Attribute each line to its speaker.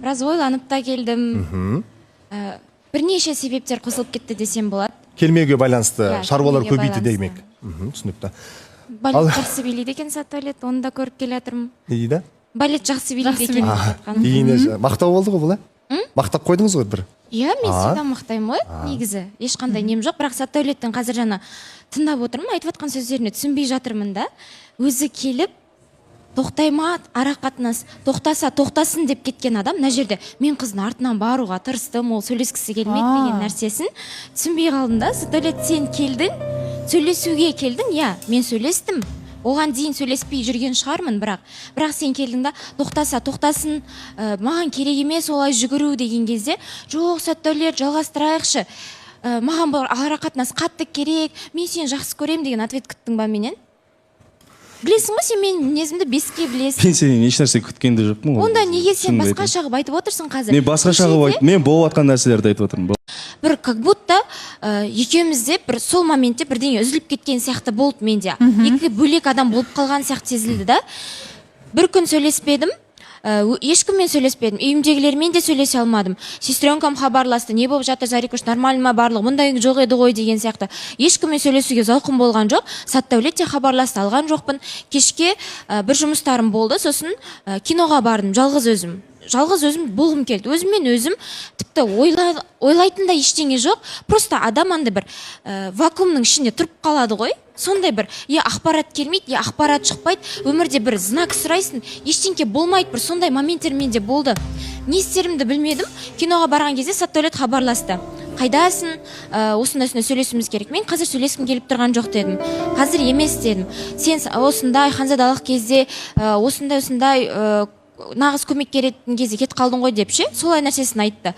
Speaker 1: Біраз ойланып та келдім. Бірнеше себептер қосылып кетті десем болады.
Speaker 2: Келмеуге байланысты
Speaker 1: Иә,
Speaker 2: шаруалар
Speaker 1: келмеуге
Speaker 2: көбейді
Speaker 1: байланысты.
Speaker 2: демек. Түсінікті.
Speaker 1: Балет
Speaker 2: Ал-
Speaker 1: жақсы билейді екен Сатдәулет, оны да көріп келе жатырмын.
Speaker 2: Не дейді?
Speaker 1: Балет жақсы билейді
Speaker 3: Жақсы
Speaker 1: екен
Speaker 3: билейді.
Speaker 1: деп жатқан.
Speaker 2: Дегенде мақтау болды ғой бұл, ә? Мақтап қойдыңыз ғой бір.
Speaker 1: Иә, мен
Speaker 2: А.
Speaker 1: всегда мақтаймын ғой негізі, ешқандай нем жоқ. Бірақ Сатдәулеттің қазір жаңа тыңдап отырмын, айтып жатқан сөздеріне түсінбей жатырмын да. Өзі келіп, тоқтай ма ара қатынас, тоқтаса тоқтасын деп кеткен адам мына жерде мен қыздың артынан баруға тырыстым, ол сөйлескісі келмеді деген нәрсесін түсінбей қалдым да. Сатдәулет, сен келдің, сөйлесуге келдің, иә, мен сөйлестім. Оған дейін сөйлеспей жүрген шығармын, бірақ сен келдің да, тоқтаса тоқтасын, маған керек емес олай жүгіру деген кезде, жоқ, Сәтдәулет, жалғастырайықшы, маған бұл ара қатынас қатты керек, мен сені жақсы көремін деген ответ күттің ба менен? Білесің ғой, сен менің мінезімді беске білесің.
Speaker 4: Мен сенен ешнәрсе күткен де жоқпын ғой.
Speaker 1: Онда неге сен
Speaker 4: Шынымды айтайын.
Speaker 1: басқаша қылып айтып отырсың қазір?
Speaker 4: Мен басқаша қылып
Speaker 1: Кешеде
Speaker 4: айт, мен болып жатқан нәрселерді айтып отырмын.
Speaker 1: Бір как будто екеумізде бір сол моментте бірдеңе үзіліп кеткен сияқты болды менде, екі бөлек адам болып қалған сияқты сезілді да. Бір күн сөйлеспедім, ешкіммен сөйлеспедім, үйімдегілермен де сөйлесе алмадым. Сестренкам хабарласты: «Не болып жатыр, Зарикош, нормально ма барлығы, мұндай жоқ еді ғой» деген сияқты. Ешкіммен сөйлесуге зауқым болған жоқ. Сатдәулет те хабарласты, алған жоқпын. Кешке бір жұмыстарым болды, сосын киноға бардым жалғыз өзім. Жалғыз өзім болғым келді, өзіммен өзім. Тіпті ойлайтын да ештеңе жоқ, просто адам андай бір вакуумның ішінде тұрып қалады ғой. Сондай бір, я ақпарат келмейді, я ақпарат шықпайды, өмірде бір знак сұрайсың, ештеңке болмайды. Бір сондай моменттер менде болды, не істерімді білмедім. Киноға барған кезде Сатдәулет хабарласты: «Қайдасың, осындай осындай сөйлесуіміз керек». «Мен қазір сөйлескім келіп тұрған жоқ», – дедім, «қазір емес», – дедім. «Сен осындай ханзадалық кезде, осындай осындай, нағыз көмек керетін кезде кетіп қалдың ғой» деп ше, солай нәрсесін айтты.